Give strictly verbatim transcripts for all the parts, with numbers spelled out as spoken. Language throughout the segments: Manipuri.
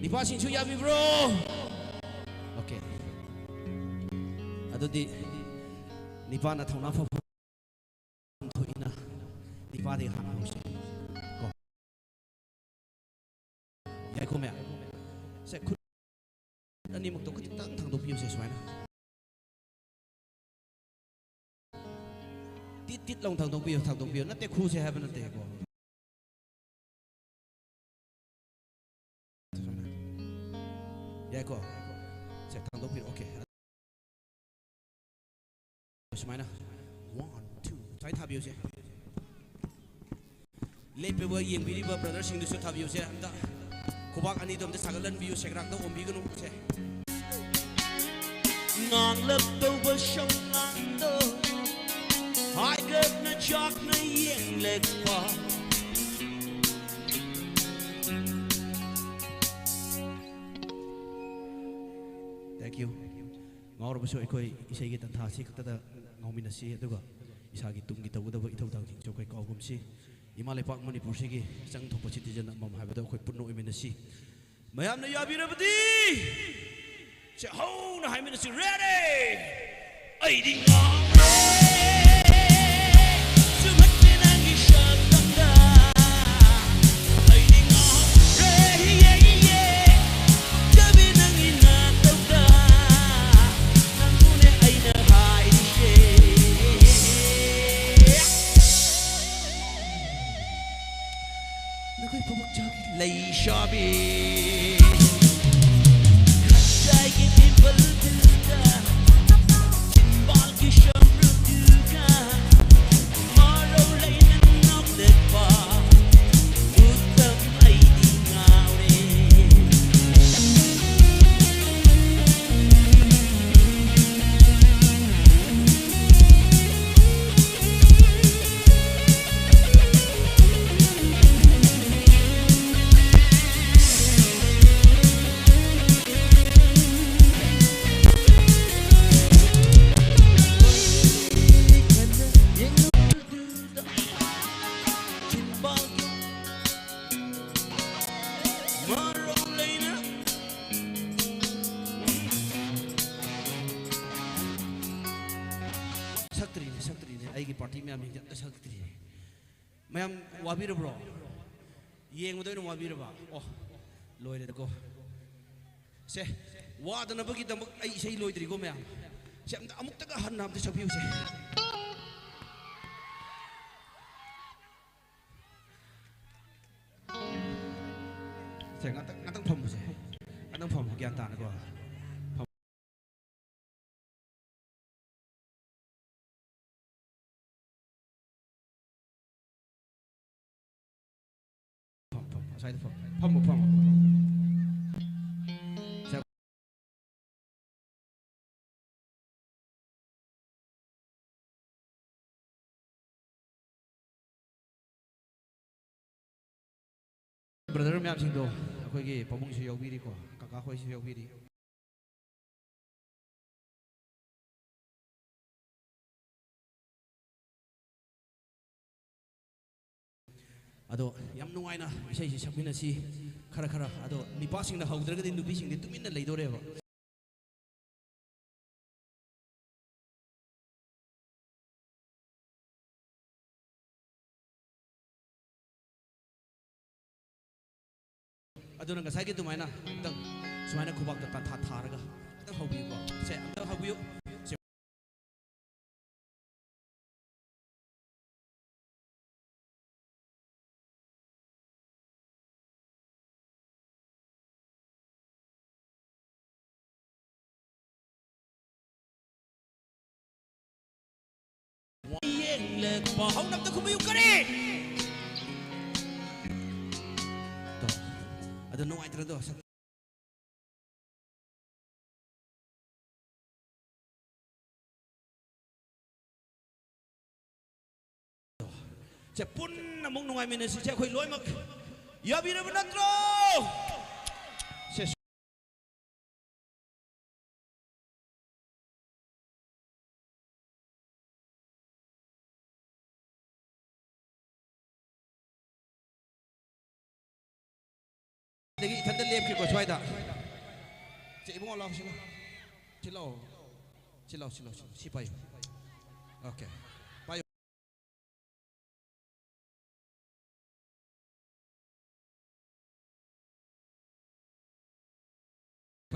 ꯅꯤꯄꯥꯁꯤꯡꯁꯨ ꯌꯥꯕꯤꯕ꯭ꯔꯣ? Okay. ꯑꯗꯨꯗꯤ ꯅꯤꯄꯥꯅ ꯊꯧꯅꯥ ꯐꯐꯝ ꯊꯣꯛꯏꯅ ꯅꯤꯄꯥꯗꯒꯤ ꯍꯥꯟꯅ ꯍꯧꯁꯤ ꯀꯣ꯫ ꯌꯥꯏꯀꯣ ꯃꯌꯥꯝ? ꯁꯦ, ꯈꯨꯠ ꯑꯅꯤꯃꯛꯇꯣ ꯈꯤꯇꯪ ꯊꯥꯡꯗꯣꯛꯄꯤꯌꯨꯁꯦ, ꯁꯨꯃꯥꯏꯅ꯫ ꯇꯤꯠ ꯇꯤꯠ ꯂꯥꯎꯅ ꯊꯥꯡꯗꯣꯛꯄꯤꯌꯨ, ꯊꯥꯡꯗꯣꯛꯄꯤꯌꯨ꯫ ꯅꯠꯇꯦ, ꯈꯨꯁꯦ ꯍꯥꯏꯕ ꯅꯠꯇꯦꯀꯣ꯫ ꯌꯥꯏꯀꯣ? ꯁꯦ, ꯊꯥꯡꯗꯣꯛꯄꯤꯔꯣ꯫ Okay. ꯁꯨꯃꯥꯏꯅ꯫ One, two. ꯁꯨꯃꯥꯏꯅ ꯊꯥꯕꯤꯌꯨꯁꯦ꯫ ꯂꯦꯞꯄꯤꯕ, ꯌꯦꯡꯕꯤꯔꯤꯕ brotherꯁꯤꯡꯗꯨꯁꯨ ꯊꯥꯕꯤꯌꯨꯁꯦ꯫ ꯑꯝꯇ ꯈꯨꯕꯥꯛ ꯑꯅꯤꯗꯣ ꯑꯝꯇ ꯁꯥꯒꯠꯍꯟꯕꯤꯌꯨ, ꯁꯦꯒ꯭ꯔꯥꯛꯇ ꯑꯣꯝꯕꯤꯒꯅꯨ ꯁꯦ꯫ ꯉꯥꯡꯂꯛꯇꯧꯕ ꯁꯧꯅꯥꯡꯗꯣ ꯍꯥꯏꯒꯠꯅ ꯆꯥꯛꯅ ꯌꯦꯡꯂꯛꯄ꯫ Thank you. ꯉꯥꯎꯔꯕꯁꯨ ꯑꯩꯈꯣꯏ ꯏꯁꯩꯒꯤ ꯇꯟꯊꯥ ꯑꯁꯤ ꯈꯛꯇꯗ ꯉꯥꯎꯃꯤꯟꯅꯁꯤ, ꯑꯗꯨꯒ ꯏꯁꯥꯒꯤ ꯇꯨꯡꯒꯤ ꯇꯧꯒꯗꯕ ꯏꯊꯧꯗꯥꯡꯁꯤꯡꯁꯨ ꯑꯩꯈꯣꯏ ꯀꯥꯎꯒꯨꯝꯁꯤ꯫ ꯏꯃꯥ ꯂꯩꯄꯥꯛ ꯃꯅꯤꯄꯨꯔꯁꯤꯒꯤ ꯆꯪ ꯊꯣꯛꯄ citizen ꯑꯃꯃꯝ ꯍꯥꯏꯕꯗꯣ ꯑꯩꯈꯣꯏ ꯄꯨꯟꯅ ꯑꯣꯏꯃꯤꯟꯅꯁꯤ꯫ ꯃꯌꯥꯝꯅ ꯌꯥꯕꯤꯔꯕꯗꯤ ꯁꯦ ꯍꯧꯅ ꯍꯥꯏꯃꯤꯟꯅꯁꯤ꯫ Ready? ꯑꯩꯗꯤ ꯉꯥꯎꯔꯦ, ꯁꯨꯝꯍꯠꯇꯦ ꯅꯪꯒꯤ ꯁꯛꯇꯝꯗ꯫ ꯑꯩꯗꯤ ꯉꯥꯎꯔꯦ, ꯌꯦ, ꯌꯦ, ꯀꯕꯤ ꯅꯪꯒꯤ ꯅꯥꯇꯧꯗ꯫ ꯅꯪꯕꯨꯅꯦ ꯑꯩꯅ ꯍꯥꯏꯔꯤꯁꯦ꯫ ꯅꯈꯣꯏ ꯄꯨꯝꯅꯃꯛ ꯆꯥꯎꯈꯤ꯫ ꯂꯩꯁꯥꯕꯤ ꯈꯖꯥꯏꯒꯤ ꯄꯤꯝꯄꯜ ꯐꯤꯜꯗ ꯆꯤꯝꯕꯥꯜꯒꯤ ꯁꯝꯕ꯭ꯔꯨꯗꯨꯒ ꯃꯔꯧ ꯂꯩꯅ ꯅꯣꯛꯂꯛꯄ ꯎꯇꯝ ꯑꯩꯗꯤ ꯉꯥꯎꯔꯦ꯫ ꯑꯝꯇ ꯁꯛꯇ꯭ꯔꯤ꯫ ꯃꯌꯥꯝ ꯋꯥꯕꯤꯔꯕ꯭ꯔꯣ? ꯌꯦꯡꯕꯗ ꯑꯣꯏꯅ ꯋꯥꯕꯤꯔꯕ? ꯑꯣ, ꯂꯣꯏꯔꯦꯗꯀꯣ꯫ ꯁꯦ, ꯋꯥꯗꯅꯕꯒꯤꯗꯃꯛ ꯑꯩ ꯏꯁꯩ ꯂꯣꯏꯗ꯭ꯔꯤꯀꯣ ꯃꯌꯥꯝ꯫ ꯁꯦ, ꯑꯝꯇ, ꯑꯃꯨꯛꯇꯒ ꯍꯟꯅ ꯑꯝꯇ ꯁꯛꯄꯤꯌꯨꯁꯦ꯫ ꯁꯦ, ꯉꯥꯛꯇꯪ, ꯉꯥꯛꯇꯪ ꯐꯝꯃꯨꯁꯦ꯫ ꯉꯥꯛꯇꯪ ꯐꯝꯃꯨ, ꯒ꯭ꯌꯥꯟ ꯇꯥꯅꯀꯣ꯫ ꯐꯝ-, ꯐꯝ, ꯐꯝ, ꯑꯁ꯭ꯋꯥꯏꯗ ꯐꯝ꯫ ꯐꯝꯃꯣ, ꯐꯝꯃꯣ꯫ ꯁꯦ, ꯕ꯭ꯔꯗꯔ ꯃꯌꯥꯝꯁꯤꯡꯗꯣ, ꯑꯩꯈꯣꯏꯒꯤ ꯄꯥꯕꯨꯡꯁꯨ ꯌꯥꯎꯕꯤꯔꯤꯀꯣ, ꯀꯀꯥ ꯍꯣꯏꯁꯨ ꯌꯥꯎꯕꯤꯔꯤ꯫ ꯑꯗꯣ ꯌꯥꯝ ꯅꯨꯡꯉꯥꯏꯅ ꯏꯁꯩꯁꯤ ꯁꯛꯃꯤꯟꯅꯁꯤ ꯈꯔ ꯈꯔ꯫ ꯑꯗꯣ ꯅꯤꯄꯥꯁꯤꯡꯅ ꯍꯧꯗ꯭ꯔꯒꯗꯤ ꯅꯨꯄꯤꯁꯤꯡꯗꯤ ꯇꯨꯃꯤꯟꯅ ꯂꯩꯗꯣꯔꯦꯕ꯫ ꯑꯗꯨꯅ ꯉꯁꯥꯏꯒꯤ ꯑꯗꯨꯃꯥꯏꯅ ꯑꯝꯇꯪ ꯁꯨꯃꯥꯏꯅ ꯈꯨꯕꯥꯛꯇ ꯇꯥꯟꯊꯥ ꯊꯥꯔꯒ ꯑꯝꯇꯪ ꯍꯧꯕꯤꯌꯨꯀꯣ꯫ ꯁꯦ, ꯑꯝꯇꯪ ꯍꯧꯕꯤꯌꯨ꯫ ꯁꯦ꯫ ꯌꯦꯡꯂꯛꯄ ꯍꯧꯅꯕꯗ ꯈꯨꯝꯕꯤꯌꯨ, ꯀꯔꯤ? ꯇꯣ, ꯑꯗꯨ ꯅꯨꯡꯉꯥꯏꯇ꯭ꯔꯗꯣ? ꯁꯦ, ꯄꯨꯟꯅ ꯑꯃꯨꯛ ꯅꯨꯡꯉꯥꯏꯃꯤꯟꯅꯁꯤ꯫ ꯁꯦ, ꯑꯩꯈꯣꯏ ꯂꯣꯏꯅꯃꯛ ꯌꯥꯕꯤꯔꯕ ꯅꯠꯇ꯭ꯔꯣ? ꯁꯦ, ꯑꯗꯒꯤ ꯏꯊꯟꯗ ꯂꯦꯞꯈꯤꯀꯣ ꯁ꯭ꯋꯥꯏꯗ꯫ ꯁꯦ, ꯏꯕꯨꯡꯉꯣ, ꯂꯥꯎ, ꯁꯤ ꯂꯥꯎ꯫ ꯁꯤ ꯂꯥꯎ꯫ ꯁꯤ ꯂꯥꯎ, ꯁꯤ ꯂꯥꯎ, ꯁꯤ ꯂꯥꯎ꯫ ꯁꯤ ꯄꯥꯏꯌꯨ꯫ ꯑꯣꯀꯦ꯫ ꯄꯥꯏꯌꯨ꯫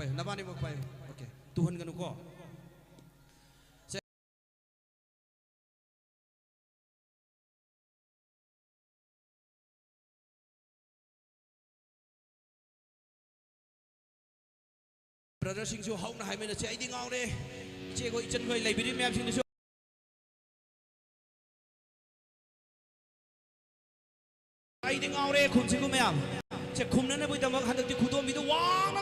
ꯄꯥꯏꯌꯨ, ꯅꯕꯥꯅꯤꯃꯛ ꯄꯥꯏꯌꯨ꯫ Okay, ꯇꯨꯍꯟꯒꯅꯨꯀꯣ꯫ ꯕ꯭ꯔꯗꯔꯁꯤꯡꯁꯨ ꯍꯧꯅ ꯍꯥꯏꯃꯤꯟꯅꯁꯦ, "ꯑꯩꯗꯤ ꯉꯥꯎꯔꯦ"꯫ ꯏꯆꯦꯈꯣꯏ, ꯏꯆꯟꯈꯣꯏ ꯂꯩꯕꯤꯔꯤ ꯃꯌꯥꯝꯁꯤꯡꯗꯨꯁꯨ, "ꯑꯩꯗꯤ ꯉꯥꯎꯔꯦ" ꯈꯨꯝꯁꯤꯀꯣ ꯃꯌꯥꯝ꯫ ꯁꯦ, ꯈꯨꯝꯅꯅꯕꯒꯤꯗꯃꯛ ꯍꯟꯗꯛꯇꯤ ꯈꯨꯗꯣꯝꯕꯤꯗꯣ ꯋꯥꯡꯅ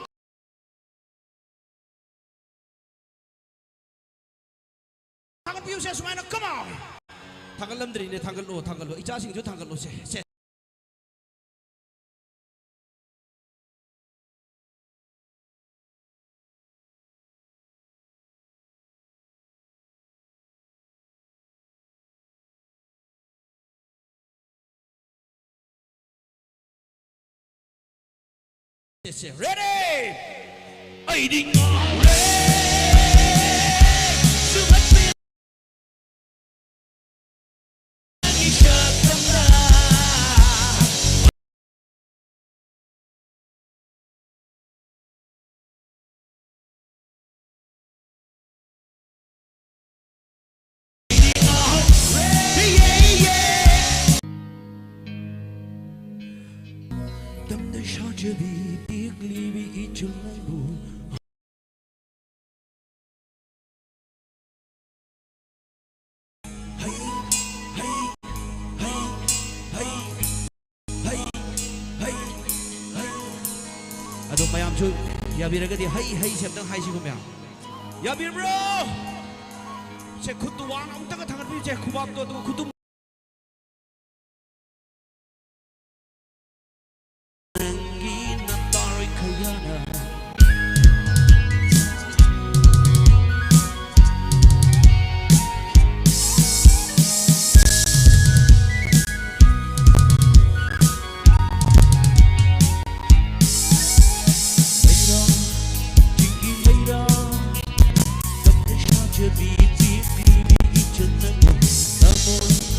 ꯊꯥꯡꯒꯠꯄꯤꯌꯨꯁꯦ, ꯁꯨꯃꯥꯏꯅ, come on! ꯊꯥꯡꯒꯠꯂꯝꯗ꯭ꯔꯤꯅꯦ, ꯊꯥꯡꯒꯠꯂꯣ, ꯊꯥꯡꯒꯠꯂꯣ, ꯏꯆꯥꯁꯤꯡꯁꯨ ꯊꯥꯡꯒꯠꯂꯣꯁꯦ꯫ ꯁꯦ꯫ Ready? ꯑꯩꯗꯤ ꯉꯥꯎꯔꯦ꯫ ꯇꯝꯗ ꯁꯥꯖꯕꯤ ꯄꯤꯛꯂꯤꯕꯤ ꯏꯆꯜ ꯅꯪꯕꯨ꯫ ꯍꯩ, ꯍꯩ, ꯍꯩ, ꯍꯩ, ꯍꯩ, ꯍꯩ, ꯍꯩ꯫ ꯑꯗꯣ ꯃꯌꯥꯝꯁꯨ ꯌꯥꯕꯤꯔꯒꯗꯤ "ꯍꯩ, ꯍꯩ" ꯁꯦ ꯑꯝꯇꯪ ꯍꯥꯏꯁꯤꯀꯣ ꯃꯌꯥꯝ꯫ ꯌꯥꯕꯤꯔꯕ꯭ꯔꯣ? ꯁꯦ, ꯈꯨꯠꯇꯨ ꯋꯥꯡꯅ ꯑꯃꯨꯛꯇꯒ ꯊꯥꯡꯒꯠꯄꯤꯌꯨꯁꯦ, ꯈꯨꯕꯥꯛꯇꯣ, ꯑꯗꯨꯒ ꯈꯨꯠꯇꯨ꯫ ꯅꯪꯒꯤ ꯅꯇꯥꯔꯣꯏ ꯈꯌꯥꯅ꯫ ꯂꯩꯔꯥ, ꯆꯤꯡꯒꯤ ꯂꯩꯔꯥ, ꯇꯝꯅ ꯁꯥꯖꯕꯤ ꯄꯤꯕꯤ ꯏꯆꯟ ꯅꯪꯕꯨ ꯇꯥꯃꯣ꯫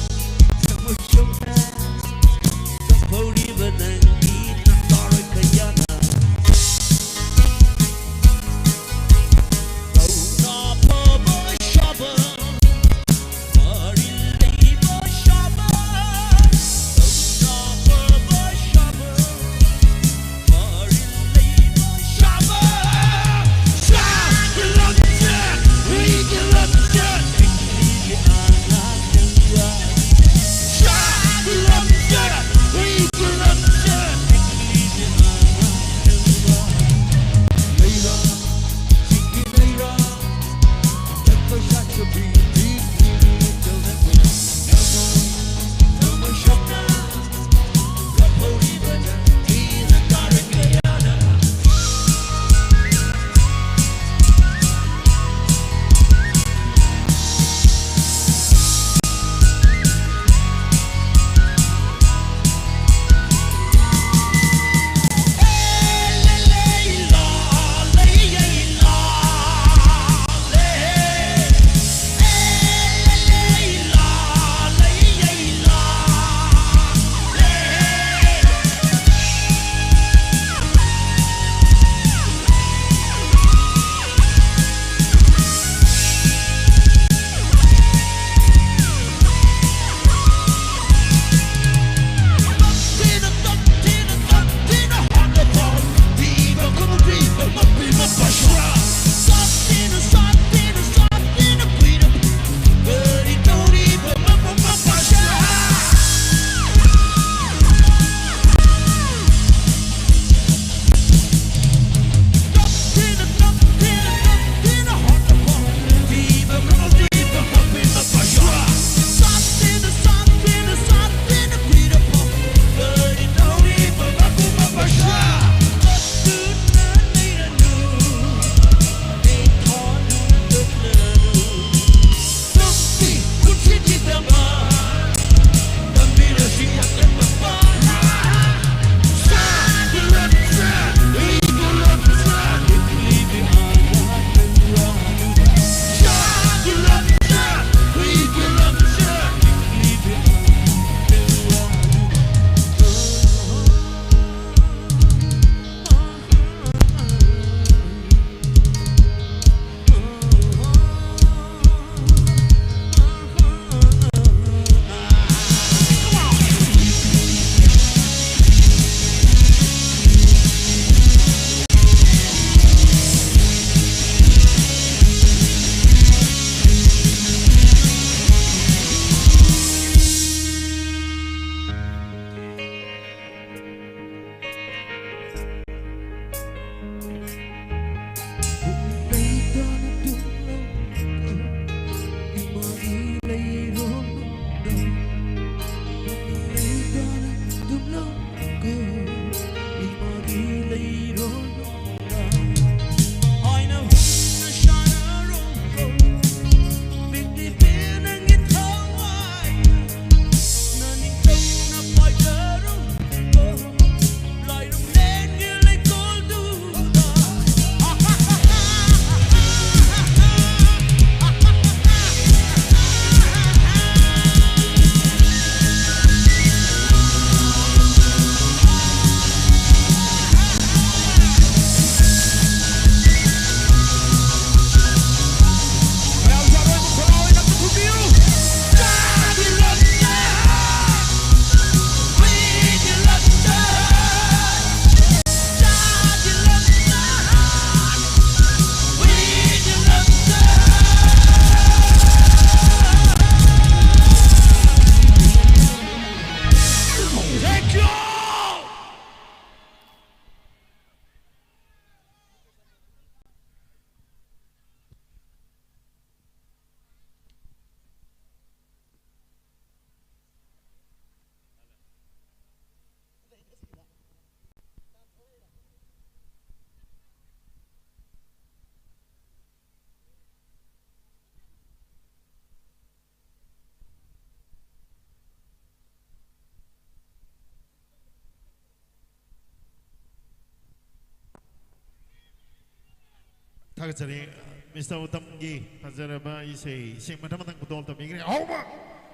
ꯊꯥꯒꯠꯆꯔꯤ꯫ ꯃꯤꯁꯇꯔ ꯎꯇꯝꯒꯤ ꯐꯖꯔꯕ ꯏꯁꯩ, ꯏꯁꯩ ꯃꯊꯪ ꯃꯊꯪ ꯈꯨꯗꯣꯜ ꯇꯝꯕꯤꯈ꯭ꯔꯦ꯫ ꯑꯍꯧꯕ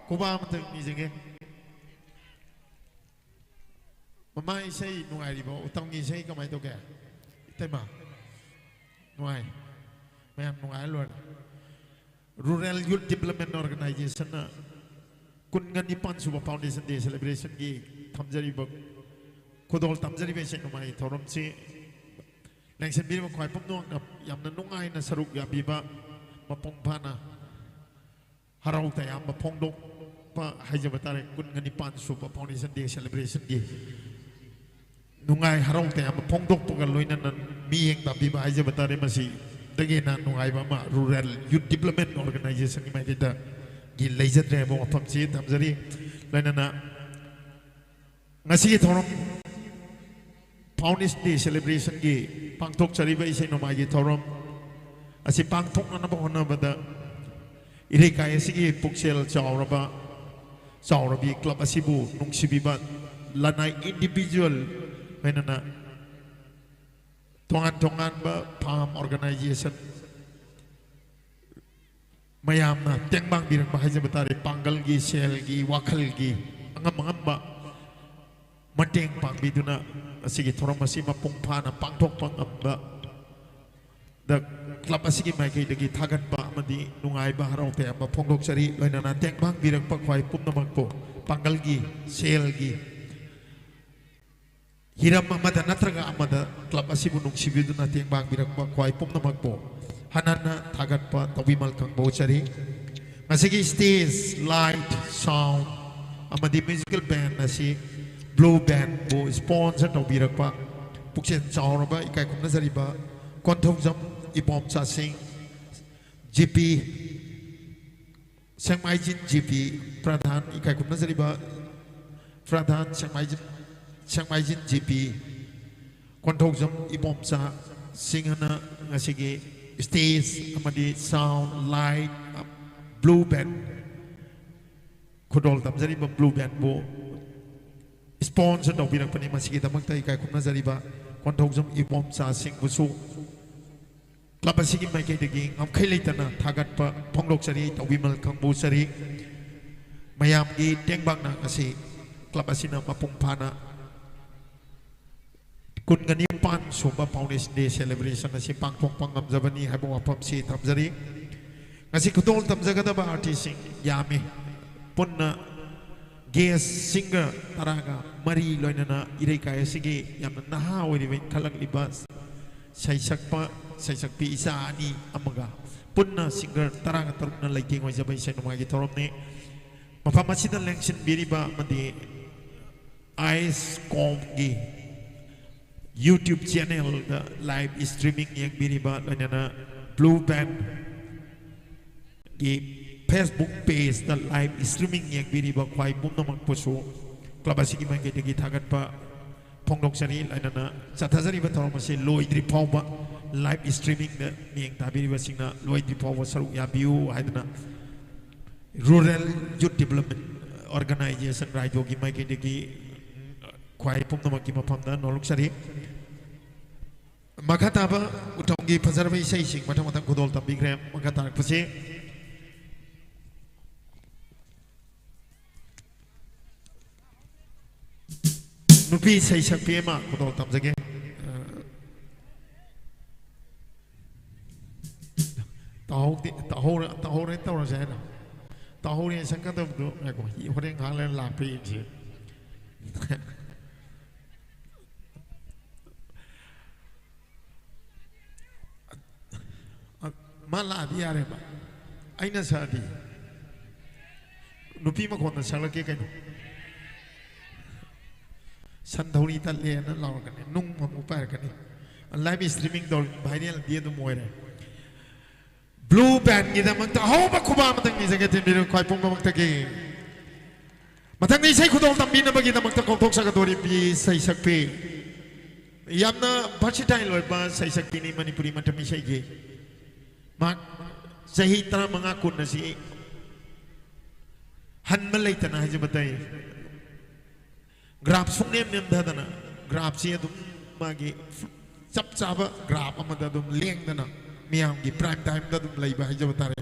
ꯈꯨꯕꯥꯛ ꯑꯃꯇꯪ ꯅꯤꯖꯒꯦ꯫ ꯃꯃꯥ, ꯏꯁꯩ ꯅꯨꯡꯉꯥꯏꯔꯤꯕꯣ? ꯎꯇꯝꯒꯤ ꯏꯁꯩ ꯀꯃꯥꯏꯅ ꯇꯧꯒꯦ? ꯏꯇꯩꯃ, ꯅꯨꯡꯉꯥꯏ꯫ ꯃꯌꯥꯝ ꯅꯨꯡꯉꯥꯏꯔ ꯂꯣꯏꯔꯦ꯫ Rural Youth Development Organizationꯅ ꯀꯨꯟꯒ ꯅꯤꯄꯥꯟ ꯁꯨꯕ Foundation Day Celebrationꯒꯤ ꯊꯝꯖꯔꯤꯕ, ꯈꯨꯗꯣꯜ ꯇꯝꯖꯔꯤꯕ ꯏꯁꯩ ꯅꯣꯡꯃꯥꯏꯒꯤ ꯊꯧꯔꯝꯁꯤ ꯂꯦꯡꯁꯤꯟꯕꯤꯔꯤꯕ ꯈ꯭ꯋꯥꯏ ꯄꯨꯝꯅꯃꯛꯅ ꯌꯥꯝꯅ ꯅꯨꯡꯉꯥꯏꯅ ꯁꯔꯨꯛ ꯌꯥꯕꯤꯕ, ꯃꯄꯨꯡ ꯐꯥꯅ ꯍꯔꯥꯎ ꯇꯌꯥꯝꯕ ꯐꯣꯡꯗꯣꯛꯄ ꯍꯥꯏꯖꯕ ꯇꯥꯔꯦ꯫ ꯀꯨꯟꯒ ꯅꯤꯄꯥꯟ ꯁꯨꯕ Foundation Day Celebrationꯒꯤ ꯅꯨꯡꯉꯥꯏ ꯍꯔꯥꯎ ꯇꯌꯥꯝꯕ ꯐꯣꯡꯗꯣꯛꯄꯒ ꯂꯣꯏꯅꯅ ꯃꯤꯠꯌꯦꯡ ꯇꯥꯕꯤꯕ ꯍꯥꯏꯖꯕ ꯇꯥꯔꯦ꯫ ꯃꯁꯤꯗꯒꯤ ꯍꯦꯟꯅ ꯅꯨꯡꯉꯥꯏꯕ ꯑꯃ Rural Youth Development Organizationꯒꯤ ꯃꯥꯏꯀꯩꯗꯒꯤ ꯂꯩꯖꯗ꯭ꯔꯦ ꯍꯥꯏꯕ ꯋꯥꯐꯝꯁꯤ ꯊꯝꯖꯔꯤ꯫ ꯂꯣꯏꯅꯅ ꯉꯁꯤꯒꯤ ꯊꯧꯔꯝ Foundation Day Celebrationꯒꯤ ꯄꯥꯡꯊꯣꯛꯆꯔꯤꯕ ꯏꯁꯩ ꯅꯣꯡꯃꯥꯏꯒꯤ ꯊꯧꯔꯝ ꯑꯁꯤ ꯄꯥꯡꯊꯣꯛꯅꯅꯕ ꯍꯣꯠꯅꯕꯗ ꯏꯔꯩꯀꯥꯏ ꯑꯁꯤꯒꯤ ꯄꯨꯛꯆꯦꯜ ꯆꯥꯎꯔꯕ, ꯆꯥꯎꯔꯕꯤ club ꯑꯁꯤꯕꯨ ꯅꯨꯡꯁꯤꯕꯤꯕ ꯂꯅꯥꯏ individual ꯂꯣꯏꯅꯅ ꯇꯣꯉꯥꯟ ꯇꯣꯉꯥꯟꯕ farm organization ꯃꯌꯥꯝꯅ ꯇꯦꯡꯕꯥꯡꯕꯤꯔꯛꯄ ꯍꯥꯏꯖꯕ ꯇꯥꯔꯦ꯫ ꯄꯥꯡꯒꯜꯒꯤ, ꯁꯦꯜꯒꯤ, ꯋꯥꯈꯜꯒꯤ ꯑꯉꯝ ꯑꯉꯝꯕ ꯃꯇꯦꯡ ꯄꯥꯡꯕꯤꯗꯨꯅ ꯑꯁꯤꯒꯤ ꯊꯧꯔꯝ ꯑꯁꯤ ꯃꯄꯨꯡ ꯐꯥꯅ ꯄꯥꯡꯊꯣꯛꯄ ꯉꯝꯕ ꯗ club ꯑꯁꯤꯒꯤ ꯃꯥꯏꯀꯩꯗꯒꯤ ꯊꯥꯒꯠꯄ ꯑꯃꯗꯤ ꯅꯨꯡꯉꯥꯏꯕ ꯍꯔꯥꯎ ꯇꯌꯥꯝꯕ ꯐꯣꯡꯗꯣꯛꯆꯔꯤ꯫ ꯂꯣꯏꯅꯅ ꯇꯦꯡꯕꯥꯡꯕꯤꯔꯛꯄ ꯈ꯭ꯋꯥꯏ ꯄꯨꯝꯅꯃꯛꯄꯨ ꯄꯥꯡꯒꯜꯒꯤ, ꯁꯦꯜꯒꯤ, ꯍꯤꯔꯝ ꯑꯃꯗ ꯅꯠꯇ꯭ꯔꯒ ꯑꯃꯗ club ꯑꯁꯤꯕꯨ ꯅꯨꯡꯁꯤꯕꯤꯗꯨꯅ ꯇꯦꯡꯕꯥꯡꯕꯤꯔꯛꯄ ꯈ꯭ꯋꯥꯏ ꯄꯨꯝꯅꯃꯛꯄꯨ ꯍꯟꯅ ꯍꯟꯅ ꯊꯥꯒꯠꯄ ꯇꯧꯕꯤꯃꯜ ꯈꯪꯕ ꯎꯠꯆꯔꯤ꯫ ꯉꯁꯤꯒꯤ stage, light, sound ꯑꯃꯗꯤ musical band ꯑꯁꯤ Blue Bandꯕꯨ sponsor ꯇꯧꯕꯤꯔꯛꯄ ꯄꯨꯛꯆꯦꯜ ꯆꯥꯎꯔꯕ ꯏꯀꯥꯏ ꯈꯨꯝꯅꯖꯔꯤꯕ ꯀꯣꯟꯊꯧꯖꯝ ꯏꯕꯣꯝꯆꯥ ꯁꯤꯡ, GP, ꯁꯦꯡꯃꯥꯏꯖꯤꯟ GP ꯄ꯭ꯔꯙꯥꯟ, ꯏꯀꯥꯏ ꯈꯨꯝꯅꯖꯔꯤꯕ ꯄ꯭ꯔꯙꯥꯟ ꯁꯦꯡꯃꯥꯏꯖꯤꯟ, ꯁꯦꯡꯃꯥꯏꯖꯤꯟ GP ꯀꯣꯟꯊꯧꯖꯝ ꯏꯕꯣꯝꯆꯥ ꯁꯤꯡꯍꯅ ꯉꯁꯤꯒꯤ stage ꯑꯃꯗꯤ sound, light, Blue Band ꯈꯨꯗꯣꯜ ꯇꯝꯖꯔꯤꯕ Blue Bandꯕꯨ sponsor ꯇꯧꯕꯤꯔꯛꯄꯅꯤ꯫ ꯃꯁꯤꯒꯤꯗꯃꯛꯇ ꯏꯀꯥꯏ ꯈꯨꯝꯅꯖꯔꯤꯕ ꯀꯣꯟꯊꯧꯖꯝ ꯏꯕꯣꯝꯆꯥ ꯁꯤꯡꯕꯨꯁꯨ ꯀ꯭ꯂꯕ ꯑꯁꯤꯒꯤ ꯃꯥꯏꯀꯩꯗꯒꯤ ꯉꯝꯈꯩ ꯂꯩꯇꯅ ꯊꯥꯒꯠꯄ ꯐꯣꯡꯗꯣꯛꯆꯔꯤ, ꯇꯧꯕꯤꯃꯜ ꯈꯪꯕꯨ ꯆꯔꯤ꯫ ꯃꯌꯥꯝꯒꯤ ꯇꯦꯡꯕꯥꯡꯅ ꯉꯁꯤ ꯀ꯭ꯂꯕ ꯑꯁꯤꯅ ꯃꯄꯨꯡ ꯐꯥꯅ ꯀꯨꯟꯒ ꯅꯤꯄꯥꯟ ꯁꯨꯕ Foundation Day celebration ꯑꯁꯤ ꯄꯥꯡꯊꯣꯛꯄ ꯉꯝꯖꯕꯅꯤ ꯍꯥꯏꯕ ꯋꯥꯐꯝꯁꯤ ꯊꯝꯖꯔꯤ꯫ ꯉꯁꯤ ꯈꯨꯗꯣꯜ ꯇꯝꯖꯒꯗꯕ ꯑꯥꯔꯇꯤꯁꯁꯤꯡ ꯌꯥꯝꯃꯤ꯫ ꯄꯨꯟꯅ ꯒꯦꯁ ꯁꯤꯡꯒꯔ ꯇꯔꯥꯒ ꯃꯔꯤ, ꯂꯣꯏꯅꯅ ꯏꯔꯩꯀꯥꯏ ꯑꯁꯤꯒꯤ ꯌꯥꯝꯅ ꯅꯍꯥ ꯑꯣꯏꯔꯤꯕ ꯏꯟꯈꯠꯂꯛꯂꯤꯕ ꯁꯩꯁꯛꯄ ꯁꯩꯁꯛꯄꯤ ꯏꯆꯥ ꯑꯅꯤ ꯑꯃꯒ ꯄꯨꯟꯅ ꯁꯤꯡꯒꯔ ꯇꯔꯥꯒ ꯇꯔꯨꯛꯅ ꯂꯩꯇꯦꯡ ꯑꯣꯏꯖꯕ ꯏꯁꯩ ꯅꯣꯡꯃꯥꯏꯒꯤ ꯊꯧꯔꯝꯅꯤ꯫ ꯃꯐꯝ ꯑꯁꯤꯗ ꯂꯦꯡꯁꯤꯟꯕꯤꯔꯤꯕ ꯑꯃꯗꯤ ꯑꯥꯏꯁ ꯀꯣꯝꯒꯤ YouTube ꯆꯦꯅꯦꯜꯗ ꯂꯥꯏꯚ ꯁ꯭ꯇ꯭ꯔꯤꯃꯤꯡ ꯌꯦꯡꯕꯤꯔꯤꯕ, ꯂꯣꯏꯅꯅ ꯕ꯭ꯂꯨ ꯕꯦꯟꯒꯤ Facebook ꯄꯦꯖꯇ ꯂꯥꯏꯚ ꯁ꯭ꯇ꯭ꯔꯤꯃꯤꯡ ꯌꯦꯡꯕꯤꯔꯤꯕ ꯈ꯭ꯋꯥꯏ ꯄꯨꯝꯅꯃꯛꯄꯨꯁꯨ ꯀ꯭ꯂꯕ ꯑꯁꯤꯒꯤ ꯃꯥꯏꯀꯩꯗꯒꯤ ꯊꯥꯒꯠꯄ ꯐꯣꯡꯗꯣꯛꯆꯔꯤ꯫ ꯂꯣꯏꯅꯅ ꯆꯠꯊꯖꯔꯤꯕ ꯊꯧꯔꯝ ꯑꯁꯤ ꯂꯣꯏꯗ꯭ꯔꯤ ꯐꯥꯎꯕ ꯂꯥꯏꯚ ꯁ꯭ꯇ꯭ꯔꯤꯃꯤꯡꯗ ꯃꯤꯠꯌꯦꯡ ꯇꯥꯕꯤꯔꯤꯕꯁꯤꯡꯅ ꯂꯣꯏꯗ꯭ꯔꯤ ꯐꯥꯎꯕ ꯁꯔꯨꯛ ꯌꯥꯕꯤꯌꯨ ꯍꯥꯏꯗꯅ Rural Youth Development Organisation ꯔꯥꯏꯗꯣꯒꯤ ꯃꯥꯏꯀꯩꯗꯒꯤ ꯈ꯭ꯋꯥꯏ ꯄꯨꯝꯅꯃꯛꯀꯤ ꯃꯐꯝꯗ ꯅꯣꯜꯂꯨꯛꯆꯔꯤ꯫ ꯃꯈꯥ ꯇꯥꯕ ꯎꯇꯝꯒꯤ ꯐꯖꯔꯕ ꯏꯁꯩꯁꯤꯡ ꯃꯊꯪ ꯃꯊꯪ ꯈꯨꯗꯣꯜ ꯇꯝꯕꯤꯈ꯭ꯔꯦ꯫ ꯃꯈꯥ ꯇꯥꯔꯛꯄꯁꯤ ꯅꯨꯄꯤ ꯏꯁꯩ ꯁꯛꯄꯤ ꯑꯃ ꯈꯨꯗꯣꯜ ꯇꯝꯖꯒꯦ꯫ ꯇꯥꯍꯧꯗꯦ, ꯇꯥꯍꯧꯔ-, ꯇꯥꯍꯧꯔꯦ ꯇꯧꯔꯁꯦ ꯍꯥꯏꯅ꯫ ꯇꯥꯍꯧꯔꯦ ꯁꯛꯀꯗꯕꯗꯣ ꯉꯥꯏꯈꯣ, ꯍꯣꯔꯦꯟ ꯉꯥꯏꯍꯥꯛ ꯂꯩꯔ ꯂꯥꯛꯄ ꯌꯦꯡꯁꯤ꯫ ꯃꯥ ꯂꯥꯛꯑꯗꯤ ꯌꯥꯔꯦꯕ꯫ ꯑꯩꯅ ꯁꯛꯑꯗꯤ꯫ ꯅꯨꯄꯤ ꯃꯈꯣꯟꯗ ꯁꯛꯂꯛꯀꯦ ꯀꯩꯅꯣ꯫ ꯁꯟ ꯊꯧꯔꯤ ꯇꯠꯂꯦꯅ ꯂꯥꯎꯔꯛꯀꯅꯤ, ꯅꯨꯡ ꯑꯃꯨꯛ ꯄꯥꯏꯔꯛꯀꯅꯤ꯫ ꯂꯥꯏꯚ ꯁ꯭ꯇ꯭ꯔꯤꯃꯤꯡ ꯇꯧꯔꯤ, ꯚꯥꯏꯔꯦꯜꯗꯤ ꯑꯗꯨꯝ ꯑꯣꯏꯔꯦ꯫ ꯕ꯭ꯂꯨ ꯕꯦꯟꯒꯤꯗꯃꯛꯇ ꯑꯍꯧꯕ ꯈꯨꯕꯥꯛ ꯑꯃꯇꯪ ꯅꯤꯖꯒꯦ, ꯊꯤꯟꯕꯤꯔꯨ ꯈ꯭ꯋꯥꯏ ꯄꯨꯝꯅꯃꯛꯇꯒꯤ꯫ ꯃꯊꯪꯗ ꯏꯁꯩ ꯈꯨꯗꯣꯜ ꯇꯝꯕꯤꯅꯕꯒꯤꯗꯃꯛꯇ ꯀꯧꯊꯣꯛꯆꯒꯗꯧꯔꯤꯕꯤ ꯏꯁꯩ ꯁꯛꯄꯤ, ꯌꯥꯝꯅ versatile ꯑꯣꯏꯕ ꯏꯁꯩ ꯁꯛꯄꯤꯅꯤ ꯃꯅꯤꯄꯨꯔꯤ ꯃꯇꯝ ꯏꯁꯩꯒꯤ꯫ ꯃꯍꯥꯛ ꯆꯍꯤ ꯇꯔꯥꯃꯉꯥ ꯀꯨꯟ ꯑꯁꯤ ꯍꯟꯕ ꯂꯩꯇꯅ ꯍꯥꯏꯖꯕ ꯇꯥꯏ꯫ ꯒ꯭ꯔꯥꯐ ꯁꯨꯡꯅꯦꯝ ꯅꯦꯝꯊꯗꯅ, ꯒ꯭ꯔꯥꯐꯁꯤ ꯑꯗꯨꯝ ꯃꯥꯒꯤ ꯆꯞ ꯆꯥꯕ ꯒ꯭ꯔꯥꯐ ꯑꯃꯗ ꯑꯗꯨꯝ ꯂꯦꯡꯗꯅ ꯃꯤꯌꯥꯝꯒꯤ prime timeꯗ ꯑꯗꯨꯝ ꯂꯩꯕ ꯍꯥꯏꯖꯕ ꯇꯥꯔꯦ꯫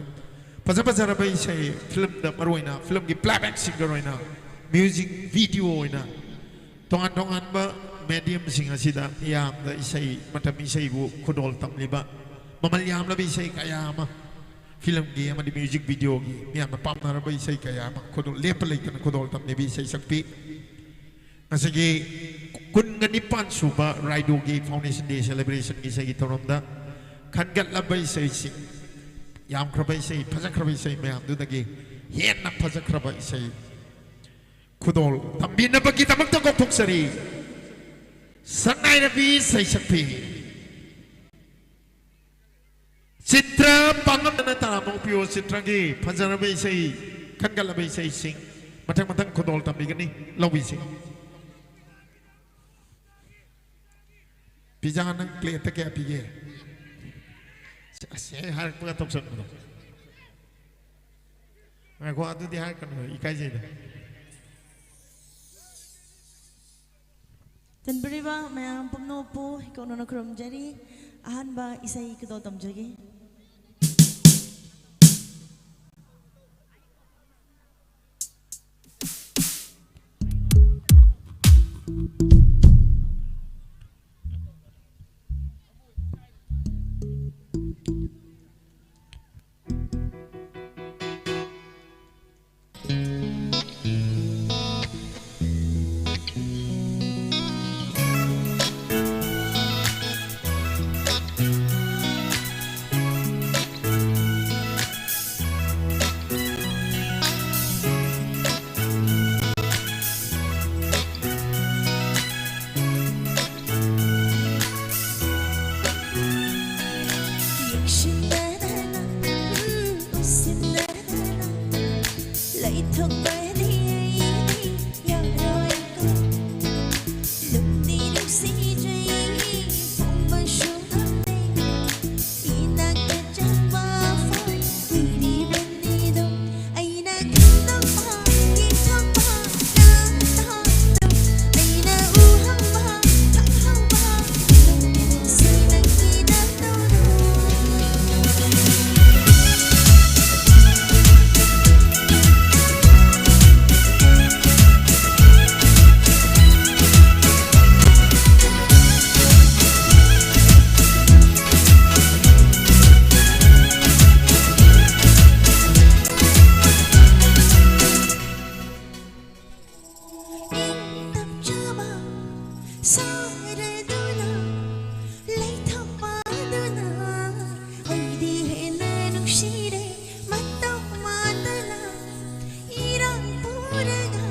ꯐꯖ ꯐꯖꯔꯕ ꯏꯁꯩ, filmꯗ ꯃꯔꯨꯑꯣꯏꯅ filmꯒꯤ playback singer ꯑꯣꯏꯅ, music video ꯑꯣꯏꯅ, ꯇꯣꯉꯥꯟ ꯇꯣꯉꯥꯟꯕ mediumꯁꯤꯡ ꯑꯁꯤꯗ ꯃꯤꯌꯥꯝꯗ ꯏꯁꯩ, ꯃꯇꯝ ꯏꯁꯩꯕꯨ ꯈꯨꯗꯣꯜ ꯇꯝꯂꯤꯕ ꯃꯃꯜ ꯌꯥꯝꯂꯕ ꯏꯁꯩ ꯀꯌꯥ ꯑꯃ, filmꯒꯤ ꯑꯃꯗꯤ music videoꯒꯤ ꯃꯤꯌꯥꯝꯅ ꯄꯥꯝꯅꯔꯕ ꯏꯁꯩ ꯀꯌꯥ ꯑꯃ ꯈꯨꯗꯣꯜ, ꯂꯦꯞꯄ ꯂꯩꯇꯅ ꯈꯨꯗꯣꯜ ꯇꯝꯂꯤꯕ ꯏꯁꯩ ꯁꯛꯄꯤ, ꯉꯁꯤꯒꯤ ꯀꯨꯟꯒ ꯅꯤꯄꯥꯟ ꯁꯨꯕ ꯔꯥꯏꯗꯣꯒꯤ Foundation Day celebrationꯒꯤ ꯏꯁꯩꯒꯤ ꯊꯧꯔꯝꯗ ꯈꯟꯒꯠꯂꯕ ꯏꯁꯩꯁꯤꯡ, ꯌꯥꯝꯈ꯭ꯔꯕ ꯏꯁꯩ, ꯐꯖꯈ꯭ꯔꯕ ꯏꯁꯩ ꯃꯌꯥꯝꯗꯨꯗꯒꯤ ꯍꯦꯟꯅ ꯐꯖꯈ꯭ꯔꯕ ꯏꯁꯩ ꯈꯨꯗꯣꯜ ꯇꯝꯕꯤꯅꯕꯒꯤꯗꯃꯛꯇ ꯀꯧꯊꯣꯛꯆꯔꯤ꯫ ꯁꯛꯅꯥꯏꯔꯕꯤ ꯁꯩꯁꯛꯄꯤ ꯆꯤꯇ꯭ꯔ ꯄꯥꯡꯉꯝꯗꯅ ꯇꯔꯥꯃꯨꯛ ꯄꯤꯌꯣ꯫ ꯆꯤꯇ꯭ꯔꯒꯤ ꯐꯖꯔꯕ ꯏꯁꯩ, ꯈꯟꯒꯠꯂꯕ ꯏꯁꯩꯁꯤꯡ ꯃꯊꯪ ꯃꯊꯪ ꯈꯨꯗꯣꯜ ꯇꯝꯕꯤꯒꯅꯤ꯫ ꯂꯧꯕꯤꯁꯤ꯫ ꯄꯤꯖꯥ, ꯅꯪ plateꯇ ꯀꯌꯥ ꯄꯤꯒꯦ? ꯑꯁ, ꯍꯦꯛ ꯍꯥꯏꯔꯛꯄꯒ ꯇꯧꯁꯟꯕꯗꯣ꯫ ꯉꯥꯏꯈꯣ, ꯑꯗꯨꯗꯤ ꯍꯥꯏꯔꯛꯀꯅꯨ, ꯏꯀꯥꯏꯖꯩꯗ꯫ ꯆꯟꯕꯤꯔꯤꯕ ꯃꯌꯥꯝ ꯄꯨꯝꯅꯃꯛꯄꯨ ꯏꯀꯣꯛꯅꯅ ꯈꯨꯔꯨꯝꯖꯔꯤ꯫ ꯑꯍꯥꯟꯕ ꯏꯁꯩ ꯈꯨꯗꯣꯜ ꯇꯝꯖꯒꯦ꯫ ꯍꯥꯏꯔꯗꯨꯅ ꯂꯩꯊꯝꯃꯗꯨꯅ ꯑꯩꯗꯤ ꯍꯦꯟꯅ ꯅꯨꯡꯁꯤꯔꯦ ꯃꯇꯧ ꯃꯥꯟꯗꯅ ꯏꯔꯥꯡ ꯄꯨꯔꯒ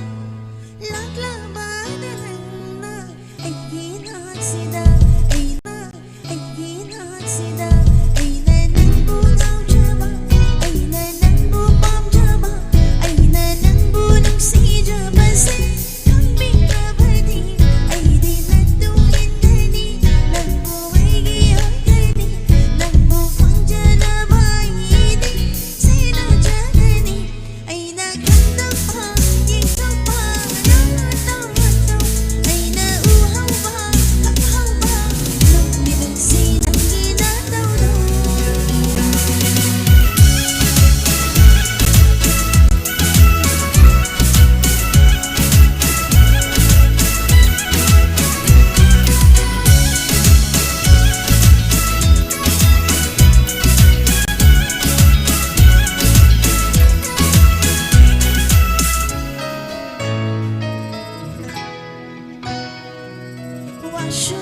ꯂꯥꯛꯂꯕꯗ ꯅꯪꯅ ꯑꯩꯒꯤ ꯅꯥꯛꯁꯤꯗ ꯑꯩꯅ ꯑꯩꯒꯤ ꯅꯥꯛꯁꯤꯗ ꯑꯩꯅ ꯅꯪꯕꯨ ꯉꯥꯎꯖꯕ ꯑꯩꯅ ꯅꯪꯕꯨ ꯄꯥꯝꯖꯕ ꯑꯩꯅ ꯅꯪꯕꯨ ꯅꯨꯡꯁꯤꯖꯕꯁꯦ ꯈꯪꯕꯤꯔꯕꯗꯤ ꯑꯩꯗꯤ ꯅꯠꯇꯨ ꯏꯟꯒꯅꯤ ꯅꯪꯕꯨ ꯑꯩꯒꯤ ꯑꯣꯏꯒꯅꯤ ꯅꯪꯕꯨ ꯐꯪꯖꯅꯕ ꯑꯩꯗꯤ ꯁꯦꯟꯅꯖꯒꯅꯤ ꯑꯩꯅ ꯈꯪꯗꯕ ꯌꯦꯡꯊꯣꯛꯄ ꯅꯪꯅ ꯇꯧꯔꯗꯣ ꯑꯩꯅ ꯎꯍꯧꯕ ꯈꯪꯍꯧꯕ ꯅꯪꯒꯤ ꯅꯨꯡꯁꯤ ꯅꯪꯒꯤ ꯅꯇꯧꯗꯣ ꯋꯥꯁꯨ